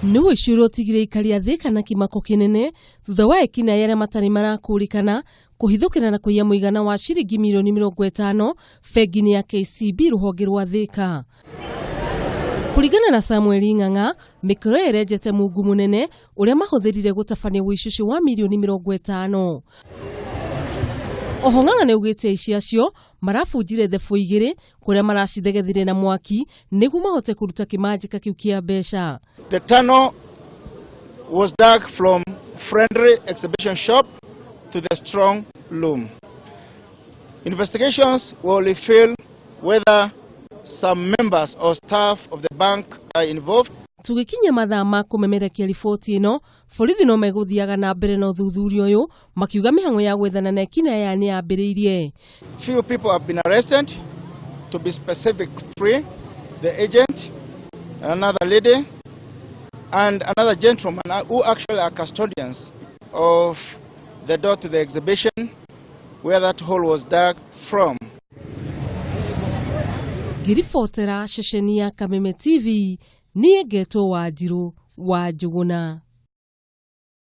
Nĩ ũici ũrĩa ũtigire aikari a Thĩka na kĩmako kĩnene thutha wa ekinaĩ arĩa matarĩ marakũrĩkana kũhithũkĩra na kũiya mũigana wa ciringi mirioni 50 bengi-inĩ ya KCB rũhonge rwa Thĩka. Kũringana na Samuel Ng'ang'a, mĩkoro ĩyo ĩrenjete mungu mũnene ũrĩa mahũthĩrire gũtabania ũici ũcio wa mirioni 50. Oho Ng'ang'a nĩ augĩte aici acio marabunjire thebũ igĩrĩ kũrĩa maracithegethire na mwaki nĩguo mahote kũruta kĩmanjĩka kĩu kĩa mbeca. The tunnel was dug from Friendly Exhibition Shop to the strong room. Investigations will reveal whether some members or staff of the bank are involved. Tũgĩkinyia mathaa ma kũmemerekia riboti ĩno, borithi no megũthiaga na mbere na ũthuthuria ũyũ makiuga mĩhang'o ya gwethana na ekinaĩ aya nĩ yambĩrĩirie. Few people have been arrested, to be specific, three, the agent, another lady, and another gentleman who actually are custodians of the door to the exhibition where that hole was dug from. Ngĩribotera ceceni ya Kameme TV, niĩ ngetwo Wanjirũ wa Njũgũna.